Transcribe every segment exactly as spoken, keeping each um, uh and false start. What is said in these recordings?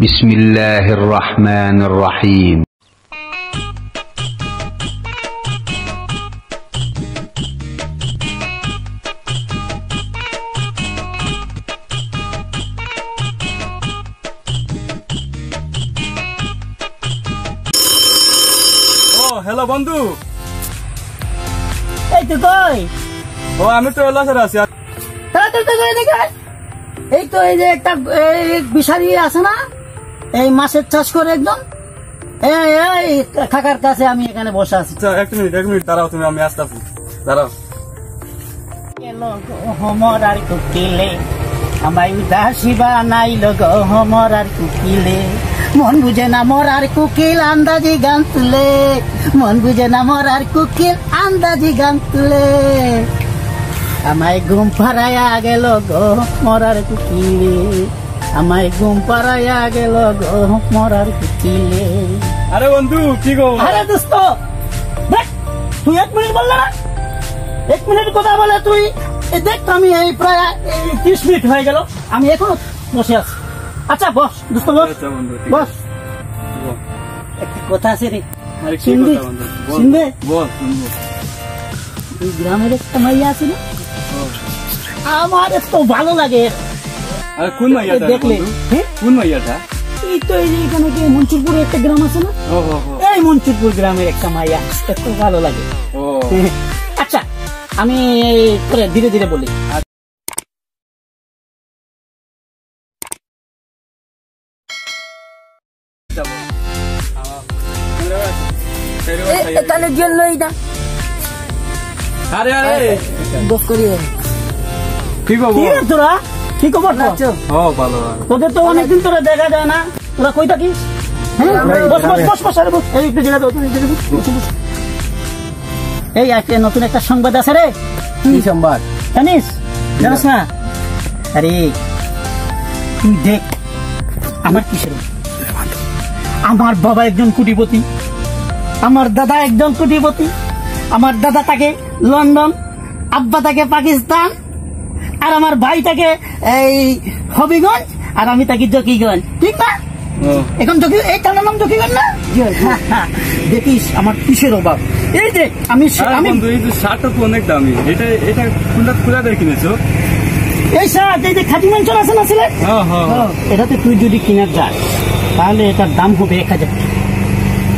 بسم الله الرحمن الرحيم. ও, হ্যালো বন্ধু। এই তুই কই? ও, আমি তো এলাকার আছি। আর তাড়াতাড়ি তো এদিকে আয়। এই তো এই যে একটা, এই বিশাল ইয়ে আছে না, এই মাছের চাষ করে একদম, এই, এই কাকার কাছে আমি এখানে বসে আছি। আচ্ছা, এক মিনিট, এক মিনিট দাঁড়াও তুমি, আমি আসতেছি, দাঁড়াও। গেল গো মরার কুকিলে, আমায় উদাসী বানাইল গো মরার কুকিলে। মন বুঝে না মরার কুকিল আন্দাজি গান তুলে, মন বুঝে না মরার কুকিল আন্দাজি গান তুলে। আমায় ঘুম পাড়াইয়া গেল গো মরার কুকিলে, আমায় ঘুম পাড়াইয়া গেল গো মরার কুকিলে। আরে বন্ধু, কি খবর? আরে দোস্ত, দেখ, তুই এক মিনিট বললে না, এক মিনিট কথা বলে তুই, এই দেখ, আমি এই প্রায় এই ত্রিশ মিনিট হয়ে গেল, আমি এখনো বসে আছি। আচ্ছা বস দোস্ত, বস। আচ্ছা বন্ধু, ঠিক বস। আছে। বল। একটা কথা আছে রে। আরে কি শুনবি? কথা বন্ধু? বল। শুনবে? বল, শুনবো। এই গ্রামের একটা মাইয়া আছে না? ও। আমার এত ভালো লাগে। আরে কোন মাইয়াটা রে দেখলে? বন্ধু? হ্যাঁ? কোন মাইয়াটা? এই তো এই যে এখানে কি মনসুরপুরে একটা গ্রাম আছে না? ও, ও, ও। এই মনসুরপুর গ্রামের একটা মাইয়া, এত ভালো লাগে। ও। আচ্ছা, আমি এই করে ধীরে ধীরে বলি। এ, এ, তাহলে জেল লই না। আরে, আরে। গফ করি। কি খবর? কি রে তোরা? কি খবর তোর? নাচো। ও, ভালো, ভালো। তোদের তো অনেকদিন ধরে দেখা যায় না। তোরা কই থাকিস? হ্যাঁ? আমরা বস, বস, বস, বস, আরে বস। এই, একটু জায়গা দাও, তুমি একটু বস, বস, বস। এই, আজকে নতুন একটা সংবাদ আছে রে। কি সংবাদ? জানিস? জানিস না? আরে, তুই দেখ, আমার কিসের অভাব? আমার বাবা একজন কোটিপতি, আমার দাদা একজন কোটিপতি। আমার দাদা থাকে লন্ডন, আব্বা থাকে পাকিস্তান, আর আমার ভাই থাকে এই হবিগঞ্জ, আর আমি থাকি জকিগঞ্জ, ঠিক না? ও। এখন জকি, এই থানার নাম জকিগঞ্জ না? জি, জি। দেখিস আমার কিসের অভাব। এই দেখ, আমি সে-, আরে আমি বন্ধু, এই যে শার্টটা তো অনেক দামি। এটা, এটা কোনটা, কোথা থেকে কিনেছো? এই শার্ট, এই যে খাদি মেনশন আছে না সিলেট? হ্যাঁ, হ্যাঁ, হ্যাঁ। এটাতে তুই যদি কিনার যাস, তাহলে এটার দাম হবে এক হাজার টাকা।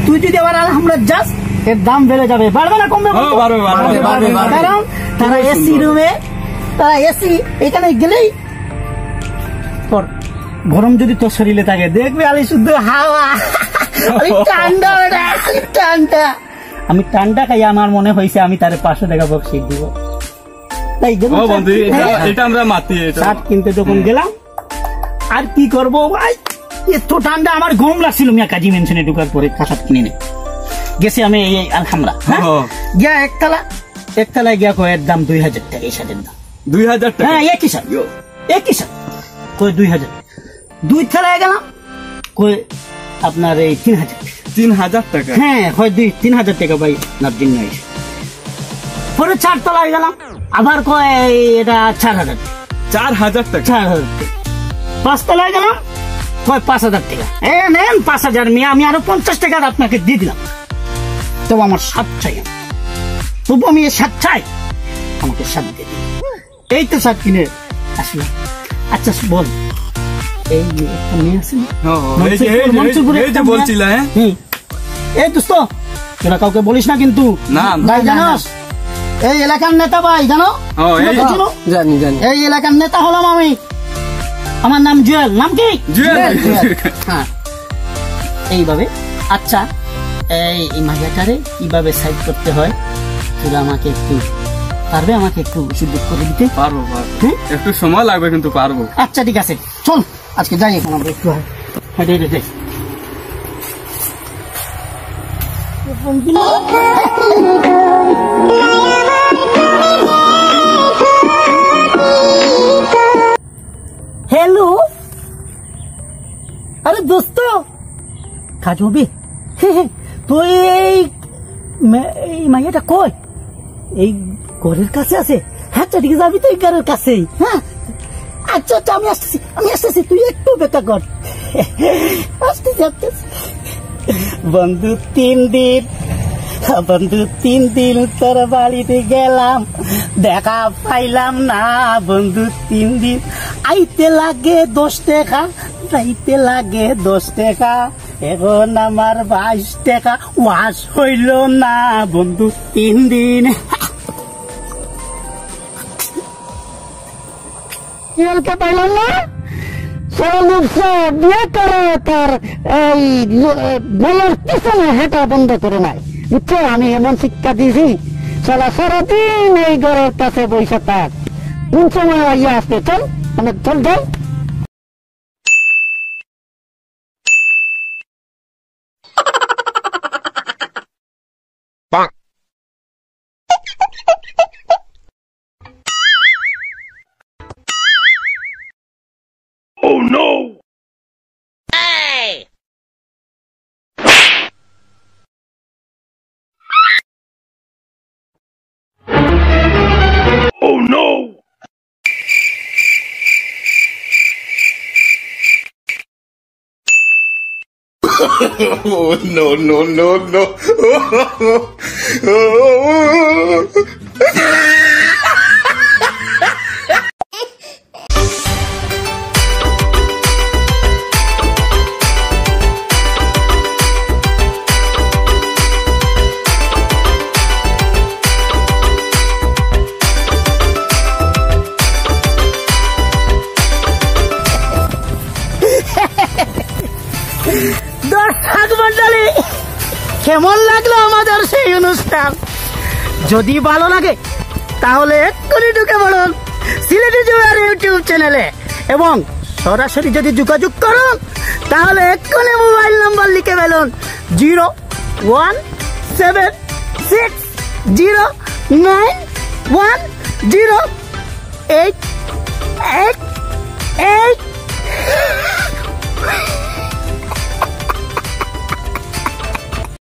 তুই যদি আবার আলহামরা যাস, এর দাম বেড়ে যাবে। বাড়বে না কমবে? হ্যাঁ, বাড়বে, বাড়বে, বাড়বে, বাড়বে, বাড়বে। কারণ তারা খুবই এসি সুন্দর। রুমে, তারা এসি, এখানে গেলেই তোর গরম যদি তোর শরীরে থাকে, দেখবি আলি শুদ্ধ হাওয়া। আলি ঠান্ডা ওটা, আলি ঠান্ডা। আমি ঠান্ডা খাই, আমার মনে হয়েছে আমি তারে পাঁচশো টাকা বকশিশ দিব। তাই দেখুন ও বন্ধু, এটা, হ্যাঁ। এটা আমরা মাতি, এটা। শার্ট কিনতে যখন হুম। গেলাম, আর কি করব ভাই, এত ঠান্ডা, আমার গরম লাগছিল মিয়া, কাজী মেনশনে ঢুকার পরে শার্ট কিনে নে। গেছি আমি এই আলহামরা, হ্যাঁ? ও। গিয়া একতলা, একতলায় গিয়া কয় এর দাম দুই হাজার টাকা, এই শার্টের দাম। দুই হাজার টাকা? হ্যাঁ, একই শার্ট। ইয়ো। একই শার্ট। কয় দুই হাজার। দুই তলায় গেলাম, কয় আপনার এই তিন হাজার। তিন হাজার টাকা? হ্যাঁ, হয় দুই, তিন হাজার টাকা ভাই, নার্জিন নাই। পরে চার তলায় গেলাম, আবার কয় এই এটা চার হাজার। চার হাজার টাকা? চার হাজার টাকা। পাঁচ তলায় গেলাম, কয় পাঁচ হাজার টাকা। এ নেন পাঁচ হাজার মিয়া, আমি আরো পঞ্চাশ টাকা আপনাকে দিয়ে দিলাম। তো আমার শার্ট চাই আমি। তবু আমি এই শার্ট চাই, আমাকে শার্ট দিয়ে দিন। এই তো শার্ট কিনে আসলাম। আচ্ছা বল, এই যে একটা মেয়ে আছে না? ও, ও, এই যে, মনসুরপুর, এই যে, মনসুরপুরে এই যে একটা মেয়ে। বলছিলা, হ্যাঁ? হুম। এই দোস্ত, তোরা কাউকে বলিস না কিন্তু। না, না। ভাই না, না, জানোস? না। এই এলাকার নেতা ভাই, জানো? ও, এই চিনো? জানি, জানি। এই এলাকার নেতা হলাম আমি। আমার নাম জুয়েল। নাম কি? জুয়েল। জুয়েল, জুয়েল। হ্যাঁ। এইভাবে। আচ্ছা, এই, এই মাইয়াটারে কিভাবে সাইড করতে হয়, তোরা আমাকে একটু, পারবে আমাকে একটু উদ্যোগ করে দিতে? পারবো, পারবো। হুম? একটু সময় লাগবে, কিন্তু পারবো। আচ্ছা, ঠিক আছে, চল, আজকে যাই এখন আমরা একটু। হেঁটে হেঁটে যাই। হ্যালো, আরে দোস্ত, কাজ হবে? তুই এই মে-, এই মাইয়াটা কই? এই ঘরের কাছে আছে? আচ্ছা, ঠিক আছে, আমি তো এই ঘরের কাছেই। হ্যাঁ, আচ্ছা, আচ্ছা, আমি আসতেছি, আমি আসতেছি, তুই একটু অপেক্ষা কর। আস্তে আস্তে। বন্ধু তিন দিন, বন্ধু তিন দিন তোর বাড়িতে গেলাম, দেখা পাইলাম না। বন্ধু তিন দিন, আইতে লাগে দশ টাকা, যাইতে লাগে দশ টাকা, এখন আমার বাইশ টাকা, ওয়াশ হইল না। বন্ধু তিন দিন। কি হলকে পাইলাম না? সরল রূপসে বিয়ে করে তার এই ল-, মেয়ের পিছনে হাঁটা বন্ধ করে নাই। বুঝছো? আমি এমন শিক্ষা দিছি, শালা সারাদিন এই ঘরের কাছে বসে থাক। কোন সময় আইয়া আসবে? চল, মানে, চল, চল। Oh no! Oh no! Oh, no, no, no, no. দর্শক মণ্ডলী, কেমন লাগলো আমাদের সেই অনুষ্ঠান? যদি ভালো লাগে, তাহলে এক্ষুনি ঢুকে পড়ুন সিলেটি জুয়ার YouTube চ্যানেলে এবং সরাসরি যদি যোগাযোগ করুন, তাহলে এক্ষুনি মোবাইল নাম্বার লিখে ফেলুন, zero one seven six zero nine one zero eight